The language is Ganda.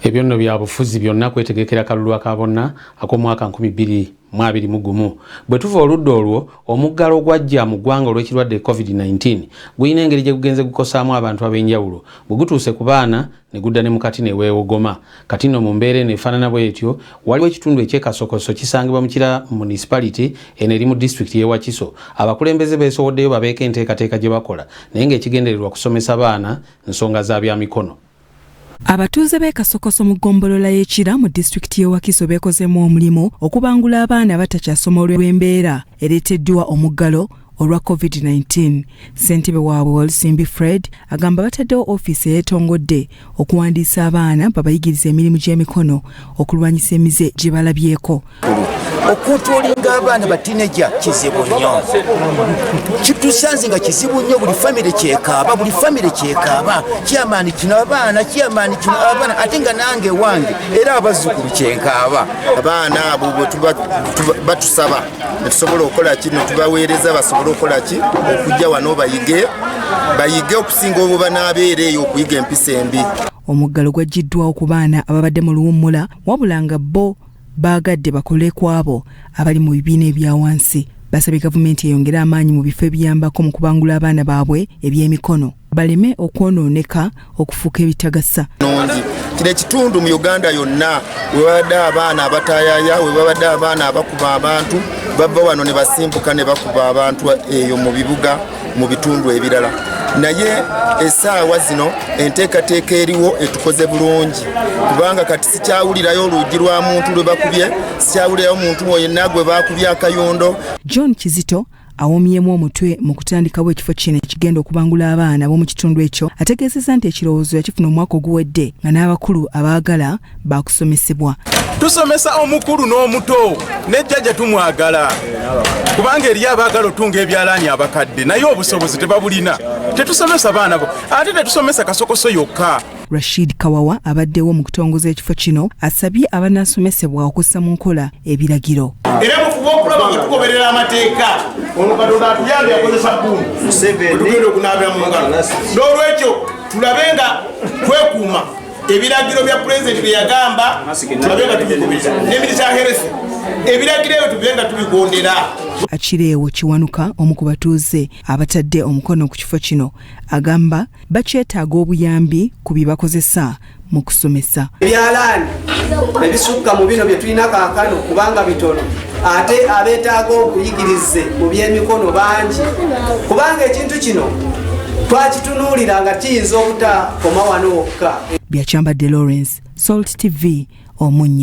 Ebyo nno byabufuzi byonna kwetegekera kalulu aka bonna ak'omwaka 2021. Bwe tuva oludda olwo, omuggalo ogwajja mu ggwanga olw'ekirwadde COVID-19 gulina engeri gye gugenze gukosaamu abantu ab'enjawulo. Bwe gutuuse ku baana ne gudda ne mukati ne weewogoma. Kati nno mu mbeera eno efaanana bw'etyo, waliwo ekitundu eky'e Kasokoso kisangibwa mu Kira Municipality, eno eri mu disitulikiti y'e Wakiso. Abakulembeze beesowoddeyo babeeko enteekateeka gye bakola, naye ng'ekigendererwa kusomesa baana nsonga za byamikono. Abatuuze b'e Kasokoso mu ggombolola y'e Kira mu disitulikiti y'e Wakiso beekozeemu omulimu okubangula abaana abatakyasoma olw'embeera ereeteddwa omuggalo olwa COVID-19. Ssentebe waabwe Walusimbi Fred agamba bataddewo ofiisi eyeetongodde okuwandiisa abaana babayigiriza emirimu gy'emikono okulwanyisa emize gye balabyeko. Okontrolinga abaana ba teenager kizibu nnyo, kitusanze nga kizibu nnyo. Buli famire kyekaaba, buli famire kyekaaba, kyamaani kino abaana, kyamaani kino abaana, ate nga nange wange era abazzukulu kyenkaaba. Abaana abo bwe batusaba netusobola okukola ki, netubaweereza basobole okukola ki, okujja wano bayige, bayige okusinga obwo banaabeera eyo okuyiga empisa embi. Omuggalo gwaggiddwawo ku baana ababadde mu luwummula, wabula nga bo baagadde bakole ku abo abali mu bibiina ebya wansi. Basabye gavumenti eyongere amaanyi mu bifo ebiyambako mu kubangula abaana baabwe ebyemikono baleme okwonooneka okufuuka ebitagasa. Nungi kino ekitundu mu Uganda yonna webabadde abaana abatayaya, webabadde abaana abakuba abantu, bava wano ne basimbuka ne bakuba abantu eyo mu bibuga, mu bitundu ebirala. Naye essaawa zino enteekateeka eriwo etukoze bulungi, kubanga kati sikyawulirayo oluugi lwa muntu lwe bakubye, sikyawulirayo muntu yenna gwe bakubye akayundo. John Kizito awomyemu omutwe mu kutandikawo ekifo kino ekigenda okubangula abaana b'omu kitundu ekyo, ategeezezza nti ekirowoozo yakifuna omwaka oguwedde, nga n'abakulu abaagala bakusomesebwa. Tusomesa omukulu n'omuto, nejjajja tumwagala, kubanga eriyo abaagala otunga ebyalaani abakadde naye obusobozi tebabulina. Tetusomesa baana bo, ate tetusomesa Kasokoso yokka. Rashid Kawawa abaddewo mu kutongoza ekifo kino asabye abanaasomesebwa okussa mu nkola ebiragiro. Era mufuba okulaba nga tugoberera amateeka. Ono Katonda atuyambe, yakozesa bbuuni wetugenda okunaabira mu ngalo. N'olwekyo tulabe nga twekuuma ebiragiro bya pulezidenti bye yagamba, tulabe nga tubigoberera, ne minisita health, ebiragiro ebyo tube nga tubigondera. Akireewo Kiwanuka, omu ku batuuze abatadde omukono ku kifo kino, agamba bakyetaaga obuyambi ku bye bakozesa mu kusomesa. Ebyalaani ebisukka mu bino bye tulina kaakano, kubanga bitono, ate abeetaaga obuyigirize mu byemikono bangi, kubanga ekintu kino twakitunuulira nga kiyinza obutakoma wano wokka. Byakyambadde Lawrence, Salt TV, Omunnyo.